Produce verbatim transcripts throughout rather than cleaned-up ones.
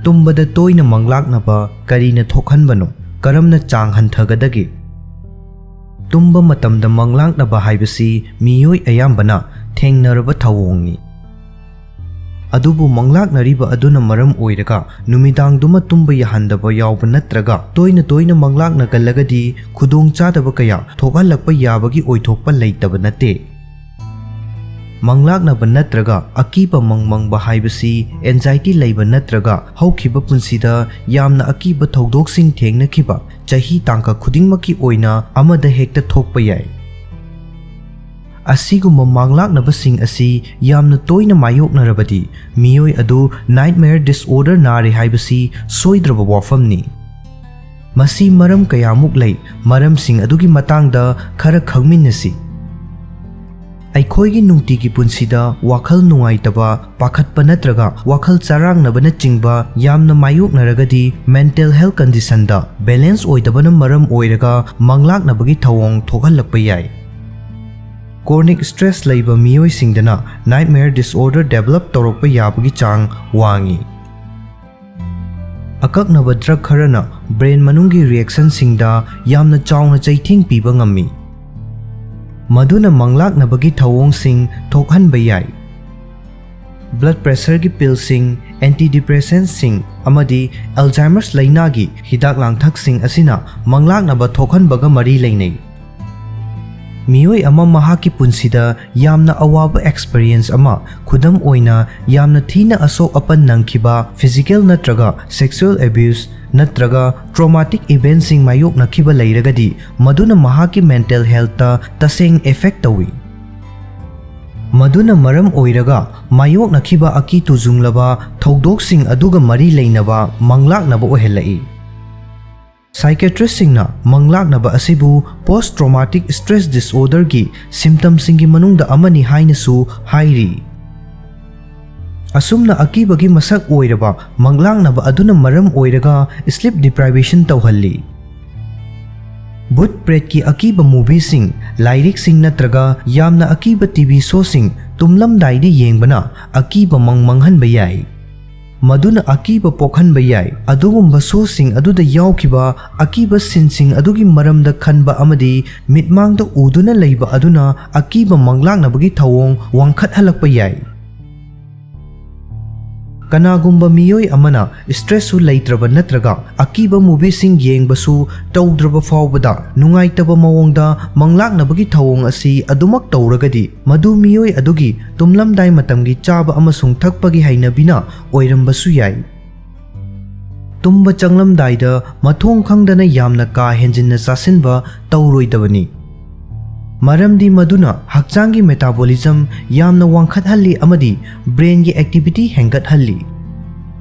ꯇꯨꯝꯕꯗ ꯇꯣꯏꯅ ꯃꯪꯂꯥꯛꯅꯕ ꯀꯔꯤꯅ ꯊꯣꯛꯍꯟꯕꯅꯣ? ꯀꯔꯝꯅ ꯆꯥꯡ ꯍꯟꯊꯒꯗꯒꯦ? ꯇꯨꯝꯕ ꯃꯇꯝꯗ ꯃꯪꯂꯥꯛꯅꯕ ꯍꯥꯏꯕꯁꯤ ꯃꯤꯑꯣꯏ ꯑꯌꯥꯝꯕꯅ ꯊꯦꯡꯅꯔꯕ ꯊꯧꯑꯣꯡꯅꯤ꯫ ꯑꯗꯨꯕꯨ ꯃꯪꯂꯥꯛꯅꯔꯤꯕ ꯑꯗꯨꯅ ꯃꯔꯝ ꯑꯣꯏꯔꯒ ꯅꯨꯃꯤꯗꯥꯡꯗꯨꯃ ꯇꯨꯝꯕ ꯌꯥꯍꯟꯗꯕ ꯌꯥꯎꯕ ꯅꯠꯇ꯭ꯔꯒ ꯇꯣꯏꯅ ꯇꯣꯏꯅ ꯃꯪꯂꯥꯛꯅꯒꯜꯂꯒꯗꯤ ꯈꯨꯗꯣꯡꯆꯥꯗꯕ ꯀꯌꯥ ꯊꯣꯛꯍꯜꯂꯛꯄ ꯌꯥꯕꯒꯤ ꯑꯣꯏꯊꯣꯛꯄ ꯂꯩꯇꯕ ꯅꯠꯇꯦ꯫ ꯃꯪꯂꯥꯛꯅꯕ ꯅꯠꯇ꯭ꯔꯒ ꯑꯀꯤꯕ ꯃꯪ ꯃꯪꯕ ꯍꯥꯏꯕꯁꯤ anxiety ꯂꯩꯕ ꯅꯠꯇ꯭ꯔꯒ ꯍꯧꯈꯤꯕ ꯄꯨꯟꯁꯤꯗ ꯌꯥꯝꯅ ꯑꯀꯤꯕ ꯊꯧꯗꯣꯛꯁꯤꯡ ꯊꯦꯡꯅꯈꯤꯕ ꯆꯍꯤ ꯇꯥꯡꯀꯛ ꯈꯨꯗꯤꯡꯃꯛꯀꯤ ꯑꯣꯏꯅ ꯑꯃꯗ ꯍꯦꯛꯇ ꯊꯣꯛꯄ ꯌꯥꯏ꯫ ꯑꯁꯤꯒꯨꯝꯕ ꯃꯪꯂꯥꯛꯅꯕꯁꯤꯡ ꯑꯁꯤ ꯌꯥꯝꯅ ꯇꯣꯏꯅ ꯃꯥꯌꯣꯛꯅꯔꯕꯗꯤ ꯃꯤꯑꯣꯏ ꯑꯗꯨ nightmare disorder ꯅꯥꯔꯦ ꯍꯥꯏꯕꯁꯤ ꯁꯣꯏꯗ꯭ꯔꯕ ꯋꯥꯐꯝꯅꯤ꯫ ꯃꯁꯤ ꯃꯔꯝ ꯀꯌꯥꯃꯨꯛ ꯂꯩ꯫ ꯃꯔꯝꯁꯤꯡ ꯑꯗꯨꯒꯤ ꯃꯇꯥꯡꯗ ꯈꯔ ꯈꯪꯃꯤꯟꯅꯁꯤ꯫ ꯑꯩꯈꯣꯏꯒꯤ ꯅꯨꯡꯇꯤꯒꯤ ꯄꯨꯟꯁꯤꯗ ꯋꯥꯈꯜ ꯅꯨꯡꯉꯥꯏꯇꯕ, ꯄꯥꯈꯠꯄ ꯅꯠꯇ꯭ꯔꯒ ꯋꯥꯈꯜ ꯆꯔꯥꯡꯅꯕꯅꯆꯤꯡꯕ ꯌꯥꯝꯅ ꯃꯥꯌꯣꯛꯅꯔꯒꯗꯤ mental health condition ꯗ balance ꯑꯣꯏꯗꯕꯅ ꯃꯔꯝ ꯑꯣꯏꯔꯒ ꯃꯪꯂꯥꯛꯅꯕꯒꯤ ꯊꯧꯑꯣꯡ ꯊꯣꯛꯍꯜꯂꯛꯄ ꯌꯥꯏ꯫ Chronic stress ꯂꯩꯕ ꯃꯤꯑꯣꯏꯁꯤꯡꯗꯅ nightmare disorder develop ꯇꯧꯔꯛꯄ ꯌꯥꯕꯒꯤ ꯆꯥꯡ ꯋꯥꯡꯏ꯫ ꯑꯀꯛꯅꯕ drug ꯈꯔꯅ brain ꯃꯅꯨꯡꯒꯤ reaction ꯁꯤꯡꯗ ꯌꯥꯝꯅ ꯆꯥꯎꯅ ꯆꯩꯊꯦꯡ ꯄꯤꯕ ꯉꯝꯃꯤ, ꯃꯗꯨꯅ ꯃꯪꯂꯥꯛꯅꯕꯒꯤ ꯊꯧꯑꯣꯡꯁꯤꯡ ꯊꯣꯛꯍꯟꯕ ꯌꯥꯏ꯫ Blood pressure ꯒꯤ pill ꯁꯤꯡ, antidepressant ꯁꯤꯡ, ꯑꯃꯗꯤ Alzheimer's ꯂꯥꯏꯅꯥꯒꯤ ꯍꯤꯗꯥꯛ ꯂꯥꯡꯊꯛꯁꯤꯡ ꯑꯁꯤꯅ ꯃꯪꯂꯥꯛꯅꯕ ꯊꯣꯛꯍꯟꯕꯒ ꯃꯔꯤ ꯂꯩꯅꯩ꯫ ꯃꯤꯑꯣꯏ ꯑꯃ ꯃꯍꯥꯛꯀꯤ ꯄꯨꯟꯁꯤꯗ ꯌꯥꯝꯅ ꯑꯋꯥꯕ experience ꯑꯃ, ꯈꯨꯗꯝ ꯑꯣꯏꯅ, ꯌꯥꯝꯅ ꯊꯤꯅ ꯑꯁꯣꯛ ꯑꯄꯟ ꯅꯪꯈꯤꯕ, physical ꯅꯠꯇ꯭ꯔꯒ sexual abuse ꯅꯠꯇ꯭ꯔꯒ traumatic event ꯁꯤꯡ ꯃꯥꯌꯣꯛꯅꯈꯤꯕ ꯂꯩꯔꯒꯗꯤ, ꯃꯗꯨꯅ ꯃꯍꯥꯛꯀꯤ mental health ꯇ ꯇꯁꯦꯡ effect ꯇꯧꯏ꯫ ꯃꯗꯨꯅ ꯃꯔꯝ ꯑꯣꯏꯔꯒ ꯃꯥꯌꯣꯛꯅꯈꯤꯕ ꯑꯀꯤ ꯇꯨꯖꯨꯡꯂꯕ ꯊꯧꯗꯣꯛꯁꯤꯡ ꯑꯗꯨꯒ ꯃꯔꯤ ꯂꯩꯅꯕ ꯃꯪꯂꯥꯛꯅꯕ ꯑꯣꯏꯍꯜꯂꯛꯏ꯫ Psychiatrist ꯁꯤꯡꯅ ꯃꯪꯂꯥꯛꯅꯕ ꯑꯁꯤꯕꯨ post traumatic stress disorder ꯒꯤ symptom ꯁꯤꯡꯒꯤ ꯃꯅꯨꯡꯗ ꯑꯃꯅꯤ ꯍꯥꯏꯅꯁꯨ ꯍꯥꯏꯔꯤ꯫ ꯑꯁꯨꯝꯅ ꯑꯀꯤꯕꯒꯤ ꯃꯁꯛ ꯑꯣꯏꯔꯕ ꯃꯪꯂꯥꯛꯅꯕ ꯑꯗꯨꯅ ꯃꯔꯝ ꯑꯣꯏꯔꯒ sleep deprivation ꯇꯧꯍꯜꯂꯤ꯫ ꯚꯨꯠ ꯄ꯭ꯔꯦꯠꯀꯤ ꯑꯀꯤꯕ movie ꯁꯤꯡ, ꯂꯥꯏꯔꯤꯛꯁꯤꯡ ꯅꯠꯇ꯭ꯔꯒ ꯌꯥꯝꯅ ꯑꯀꯤꯕ TV show ꯁꯤꯡ ꯇꯨꯝꯂꯝꯗꯥꯏꯗ ꯌꯦꯡꯕꯅ ꯑꯀꯤꯕ ꯃꯪ ꯃꯪꯍꯟꯕ ꯌꯥꯏ꯫ ꯃꯗꯨꯅ ꯑꯀꯤꯕ ꯄꯣꯛꯍꯟꯕ ꯌꯥꯏ꯫ ꯑꯗꯨꯒꯨꯝꯕ ꯁꯣꯁꯤꯡ ꯑꯗꯨꯗ ꯌꯥꯎꯈꯤꯕ ꯑꯀꯤꯕ ꯁꯤꯟꯁꯤꯡ ꯑꯗꯨꯒꯤ ꯃꯔꯝꯗ ꯈꯟꯕ ꯑꯃꯗꯤ ꯃꯤꯠꯃꯥꯡꯗ ꯎꯗꯨꯅ ꯂꯩꯕ ꯑꯗꯨꯅ ꯑꯀꯤꯕ ꯃꯪꯂꯥꯛꯅꯕꯒꯤ ꯊꯧꯑꯣꯡ ꯋꯥꯡꯈꯠꯍꯜꯂꯛꯄ ꯌꯥꯏ꯫ ꯀꯅꯥꯒꯨꯝꯕ ꯃꯤꯑꯣꯏ ꯑꯃꯅ ꯁ꯭ꯇ꯭ꯔꯦꯁꯁꯨ ꯂꯩꯇ꯭ꯔꯕ ꯅꯠꯇ꯭ꯔꯒ ꯑꯀꯤꯕ ꯃꯨꯚꯤꯁꯤꯡ ꯌꯦꯡꯕꯁꯨ ꯇꯧꯗ꯭ꯔꯕ ꯐꯥꯎꯕꯗ ꯅꯨꯡꯉꯥꯏꯇꯕ ꯃꯑꯣꯡꯗ ꯃꯪꯂꯥꯛꯅꯕꯒꯤ ꯊꯧꯑꯣꯡ ꯑꯁꯤ ꯑꯗꯨꯃꯛ ꯇꯧꯔꯒꯗꯤ, ꯃꯗꯨ ꯃꯤꯑꯣꯏ ꯑꯗꯨꯒꯤ ꯇꯨꯝꯂꯝꯗꯥꯏ ꯃꯇꯝꯒꯤ ꯆꯥꯕ ꯑꯃꯁꯨꯡ ꯊꯛꯄꯒꯤ ꯍꯩꯅꯕꯤꯅ ꯑꯣꯏꯔꯝꯕꯁꯨ ꯌꯥꯏ꯫ ꯇꯨꯝꯕ ꯆꯪꯂꯝꯗꯥꯏꯗ ꯃꯊꯣꯡ ꯈꯪꯗꯅ ꯌꯥꯝꯅ ꯀꯥ ꯍꯦꯟꯖꯤꯟꯅ ꯆꯥꯁꯤꯟꯕ ꯇꯧꯔꯣꯏꯗꯕꯅꯤ, ꯃꯔꯝꯗꯤ ꯃꯗꯨꯅ ꯍꯛꯆꯥꯡꯒꯤ ꯃꯦꯇꯥꯕꯣꯂꯤꯖꯝ ꯌꯥꯝꯅ ꯋꯥꯡꯈꯠꯍꯜꯂꯤ ꯑꯃꯗꯤ ꯕ꯭ꯔꯦꯟꯒꯤ ꯑꯦꯛꯇꯤꯚꯤꯇꯤ ꯍꯦꯟꯒꯠꯍꯜꯂꯤ꯫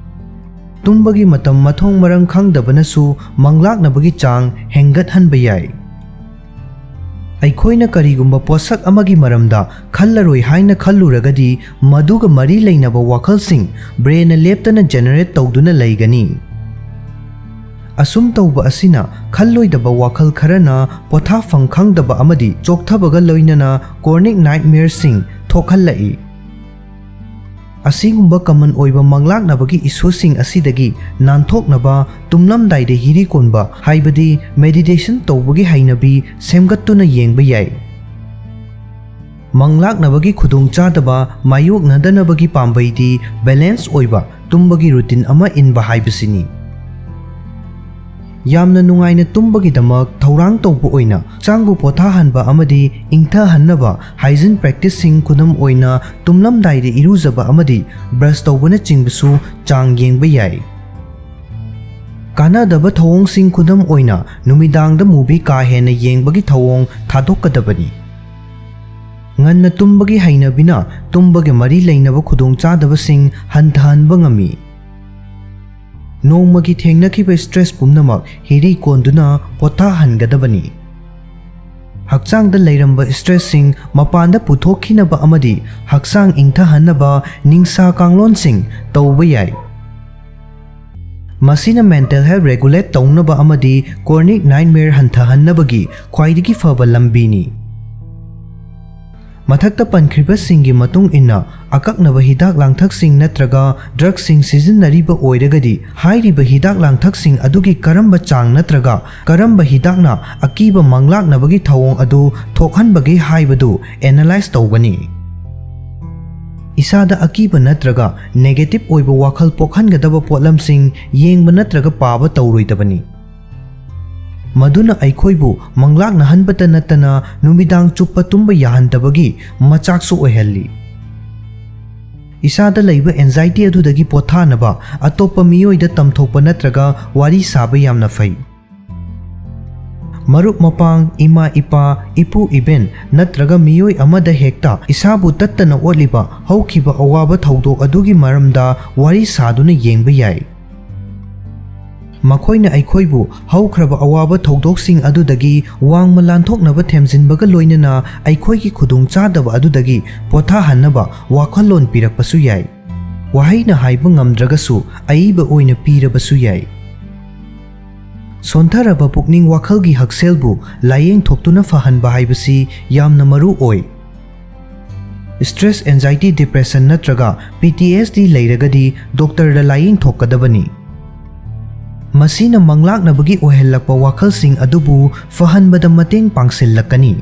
ꯇꯨꯝꯕꯒꯤ ꯃꯇꯝ ꯃꯊꯣꯡ ꯃꯔꯝ ꯈꯪꯗꯕꯅꯁꯨ ꯃꯪꯂꯥꯛꯅꯕꯒꯤ ꯆꯥꯡ ꯍꯦꯟꯒꯠꯍꯟꯕ ꯌꯥꯏ꯫ ꯑꯩꯈꯣꯏꯅ ꯀꯔꯤꯒꯨꯝꯕ ꯄꯣꯠꯁꯛ ꯑꯃꯒꯤ ꯃꯔꯝꯗ ꯈꯜꯂꯔꯣꯏ ꯍꯥꯏꯅ ꯈꯜꯂꯨꯔꯒꯗꯤ, ꯃꯗꯨꯒ ꯃꯔꯤ ꯂꯩꯅꯕ ꯋꯥꯈꯜꯁꯤꯡ ꯕ꯭ꯔꯦꯟꯅ ꯂꯦꯞꯇꯅ ꯖꯦꯅꯦꯔꯦꯠ ꯇꯧꯗꯨꯅ ꯂꯩꯒꯅꯤ꯫ ꯑꯁꯨꯝ ꯇꯧꯕ ꯑꯁꯤꯅ ꯈꯜꯂꯣꯏꯗꯕ ꯋꯥꯈꯜ ꯈꯔꯅ ꯄꯣꯊꯥꯐꯝ ꯈꯪꯗꯕ ꯑꯃꯗꯤ ꯆꯣꯛꯊꯕꯒ ꯂꯣꯏꯅꯅ ꯀ꯭ꯔꯣꯅꯤꯛ ꯅꯥꯏꯠꯃꯤꯌꯔꯁꯤꯡ ꯊꯣꯛꯍꯜꯂꯛꯏ꯫ ꯑꯁꯤꯒꯨꯝꯕ ꯀꯃꯟ ꯑꯣꯏꯕ ꯃꯪꯂꯥꯛꯅꯕꯒꯤ ꯏꯁꯨꯁꯤꯡ ꯑꯁꯤꯗꯒꯤ ꯅꯥꯟꯊꯣꯛꯅꯕ ꯇꯨꯝꯂꯝꯗꯥꯏꯗ ꯍꯤꯔꯤ ꯀꯣꯟꯕ, ꯍꯥꯏꯕꯗꯤ ꯃꯦꯗꯤꯇꯦꯁꯟ ꯇꯧꯕꯒꯤ ꯍꯩꯅꯕꯤ ꯁꯦꯝꯒꯠꯇꯨꯅ ꯌꯦꯡꯕ ꯌꯥꯏ꯫ ꯃꯪꯂꯥꯛꯅꯕꯒꯤ ꯈꯨꯗꯣꯡꯆꯥꯗꯕ ꯃꯥꯌꯣꯛꯅꯗꯅꯕꯒꯤ ꯄꯥꯝꯕꯩꯗꯤ ꯕꯦꯂꯦꯟꯁ ꯑꯣꯏꯕ ꯇꯨꯝꯕꯒꯤ ꯔꯨꯇꯤꯟ ꯑꯃ ꯏꯟꯕ ꯍꯥꯏꯕꯁꯤꯅꯤ꯫ ꯌꯥꯝꯅ ꯅꯨꯡꯉꯥꯏꯅ ꯇꯨꯝꯕꯒꯤꯗꯃꯛ ꯊꯧꯔꯥꯡ ꯇꯧꯕ ꯑꯣꯏꯅ ꯍꯛꯆꯥꯡꯕꯨ ꯄꯣꯊꯥꯍꯟꯕ ꯑꯃꯗꯤ ꯏꯪꯊꯍꯟꯅꯕ ꯍꯥꯏꯖꯤꯟ ꯄ꯭ꯔꯦꯛꯇꯤꯁꯁꯤꯡ, ꯈꯨꯗꯝ ꯑꯣꯏꯅ ꯇꯨꯝꯂꯝꯗꯥꯏꯗ ꯏꯔꯨꯖꯕ ꯑꯃꯗꯤ ꯕ꯭ꯔꯁ ꯇꯧꯕꯅꯆꯤꯡꯕꯁꯨ ꯆꯥꯡ ꯌꯦꯡꯕ ꯌꯥꯏ꯫ ꯀꯥꯟꯅꯗꯕ ꯊꯧꯑꯣꯡꯁꯤꯡ, ꯈꯨꯗꯝ ꯑꯣꯏꯅ ꯅꯨꯃꯤꯗꯥꯡꯗ ꯃꯨꯚꯤ ꯀꯥ ꯍꯦꯟꯅ ꯌꯦꯡꯕꯒꯤ ꯊꯧꯑꯣꯡ ꯊꯥꯗꯣꯛꯀꯗꯕꯅꯤ꯫ ꯉꯟꯅ ꯇꯨꯝꯕꯒꯤ ꯍꯩꯅꯕꯤꯅ ꯇꯨꯝꯕꯒ ꯃꯔꯤ ꯂꯩꯅꯕ ꯈꯨꯗꯣꯡꯆꯥꯗꯕꯁꯤꯡ ꯍꯟꯊꯍꯟꯕ ꯉꯝꯃꯤ꯫ ꯅꯣꯡꯃꯒꯤ ꯊꯦꯡꯅꯈꯤꯕ ꯁ꯭ꯇ꯭ꯔꯦꯁ ꯄꯨꯝꯅꯃꯛ ꯍꯤꯔꯤ ꯀꯣꯟꯗꯨꯅ ꯄꯣꯊꯥꯍꯟꯒꯗꯕꯅꯤ꯫ ꯍꯛꯆꯥꯡꯗ ꯂꯩꯔꯝꯕ ꯁ꯭ꯇ꯭ꯔꯦꯁꯁꯤꯡ ꯃꯄꯥꯟꯗ ꯄꯨꯊꯣꯛꯈꯤꯅꯕ ꯑꯃꯗꯤ ꯍꯛꯆꯥꯡ ꯏꯪꯊꯍꯟꯅꯕ ꯅꯤꯡꯁꯥ ꯀꯥꯡꯂꯣꯟꯁꯤꯡ ꯇꯧꯕ ꯌꯥꯏ꯫ ꯃꯁꯤꯅ ꯃꯦꯟꯇꯦꯜ ꯍꯦꯜꯊ ꯔꯦꯒꯨꯂꯦꯠ ꯇꯧꯅꯕ ꯑꯃꯗꯤ ꯀ꯭ꯔꯣꯅꯤꯛ ꯅꯥꯏꯠꯃꯤꯌꯔ ꯍꯟꯊꯍꯟꯅꯕꯒꯤ ꯈ꯭ꯋꯥꯏꯗꯒꯤ ꯐꯕ ꯂꯝꯕꯤꯅꯤ꯫ ꯃꯊꯛꯇ ꯄꯟꯈ꯭ꯔꯤꯕꯁꯤꯡꯒꯤ ꯃꯇꯨꯡ ꯏꯟꯅ, ꯑꯀꯛꯅꯕ ꯍꯤꯗꯥꯛ ꯂꯥꯡꯊꯛꯁꯤꯡ ꯅꯠꯇ꯭ꯔꯒ ꯗ꯭ꯔꯒꯁꯤꯡ ꯁꯤꯖꯤꯟꯅꯔꯤꯕ ꯑꯣꯏꯔꯒꯗꯤ, ꯍꯥꯏꯔꯤꯕ ꯍꯤꯗꯥꯛ ꯂꯥꯡꯊꯛꯁꯤꯡ ꯑꯗꯨꯒꯤ ꯀꯔꯝꯕ ꯆꯥꯡ ꯅꯠꯇ꯭ꯔꯒ ꯀꯔꯝꯕ ꯍꯤꯗꯥꯛꯅ ꯑꯀꯤꯕ ꯃꯪꯂꯥꯛꯅꯕꯒꯤ ꯊꯧꯑꯣꯡ ꯑꯗꯨ ꯊꯣꯛꯍꯟꯕꯒꯦ ꯍꯥꯏꯕꯗꯨ ꯑꯦꯅꯥꯂꯥꯏꯖ ꯇꯧꯒꯅꯤ꯫ ꯏꯁꯥꯗ ꯑꯀꯤꯕ ꯅꯠꯇ꯭ꯔꯒ ꯅꯦꯒꯦꯇꯤꯚ ꯑꯣꯏꯕ ꯋꯥꯈꯜ ꯄꯣꯛꯍꯟꯒꯗꯕ ꯄꯣꯠꯂꯝꯁꯤꯡ ꯌꯦꯡꯕ ꯅꯠꯇ꯭ꯔꯒ ꯄꯥꯕ ꯇꯧꯔꯣꯏꯗꯕꯅꯤ꯫ ꯃꯗꯨꯅ ꯑꯩꯈꯣꯏꯕꯨ ꯃꯪꯂꯥꯛꯅꯍꯟꯕꯇ ꯅꯠꯇꯅ ꯅꯨꯃꯤꯗꯥꯡ ꯆꯨꯞꯄ ꯇꯨꯝꯕ ꯌꯥꯍꯟꯗꯕꯒꯤ ꯃꯆꯥꯛꯁꯨ ꯑꯣꯏꯍꯜꯂꯤ꯫ ꯏꯁꯥꯗ ꯂꯩꯕ ꯑꯦꯟꯖꯥꯏꯇꯤ ꯑꯗꯨꯗꯒꯤ ꯄꯣꯊꯥꯅꯕ ꯑꯇꯣꯞꯄ ꯃꯤꯑꯣꯏꯗ ꯇꯝꯊꯣꯛꯄ ꯅꯠꯇ꯭ꯔꯒ ꯋꯥꯔꯤ ꯁꯥꯕ ꯌꯥꯝꯅ ꯐꯩ꯫ ꯃꯔꯨꯞ ꯃꯄꯥꯡ, ꯏꯃꯥ ꯏꯄꯥ, ꯏꯄꯨ ꯏꯕꯦꯟ ꯅꯠꯇ꯭ꯔꯒ ꯃꯤꯑꯣꯏ ꯑꯃꯗ ꯍꯦꯛꯇ ꯏꯁꯥꯕꯨ ꯇꯠꯇꯅ ꯑꯣꯠꯂꯤꯕ ꯍꯧꯈꯤꯕ ꯑꯋꯥꯕ ꯊꯧꯗꯣꯛ ꯑꯗꯨꯒꯤ ꯃꯔꯝꯗ ꯋꯥꯔꯤ ꯁꯥꯗꯨꯅ ꯌꯦꯡꯕ ꯌꯥꯏ꯫ ꯃꯈꯣꯏꯅ ꯑꯩꯈꯣꯏꯕꯨ ꯍꯧꯈ꯭ꯔꯕ ꯑꯋꯥꯕ ꯊꯧꯗꯣꯛꯁꯤꯡ ꯑꯗꯨꯗꯒꯤ ꯋꯥꯡꯃ ꯂꯥꯟꯊꯣꯛꯅꯕ ꯊꯦꯝꯖꯤꯟꯕꯒ ꯂꯣꯏꯅꯅ ꯑꯩꯈꯣꯏꯒꯤ ꯈꯨꯗꯣꯡꯆꯥꯗꯕ ꯑꯗꯨꯗꯒꯤ ꯄꯣꯊꯥꯍꯟꯅꯕ ꯋꯥꯈꯜꯂꯣꯟ ꯄꯤꯔꯛꯄꯁꯨ ꯌꯥꯏ꯫ ꯋꯥꯍꯩꯅ ꯍꯥꯏꯕ ꯉꯝꯗ꯭ꯔꯒꯁꯨ ꯑꯏꯕ ꯑꯣꯏꯅ ꯄꯤꯔꯕꯁꯨ ꯌꯥꯏ꯫ ꯁꯣꯟꯊꯔꯕ ꯄꯨꯛꯅꯤꯡ ꯋꯥꯈꯜꯒꯤ ꯍꯛꯁꯦꯜꯕꯨ ꯂꯥꯌꯦꯡꯊꯣꯛꯇꯨꯅ ꯐꯍꯟꯕ ꯍꯥꯏꯕꯁꯤ ꯌꯥꯝꯅ ꯃꯔꯨ ꯑꯣꯏ꯫ ꯁ꯭ꯇ꯭ꯔꯦꯁ, ꯑꯦꯟꯖꯥꯏꯇꯤ, ꯗꯤꯄ꯭ꯔꯦꯁꯟ ꯅꯠꯇ꯭ꯔꯒ ꯄꯤ ꯇꯤ ꯑꯦꯁ ꯗꯤ ꯂꯩꯔꯒꯗꯤ ꯗꯣꯛꯇꯔꯗ ꯂꯥꯌꯦꯡꯊꯣꯛꯀꯗꯕꯅꯤ꯫ ꯃꯁꯤꯅ ꯃꯪꯂꯥꯛꯅꯕꯒꯤ ꯑꯣꯏꯍꯜꯂꯛꯄ ꯋꯥꯈꯜꯁꯤꯡ ꯑꯗꯨꯕꯨ ꯐꯍꯟꯕꯗ ꯃꯇꯦꯡ ꯄꯥꯡꯁꯤꯜꯂꯛꯀꯅꯤ꯫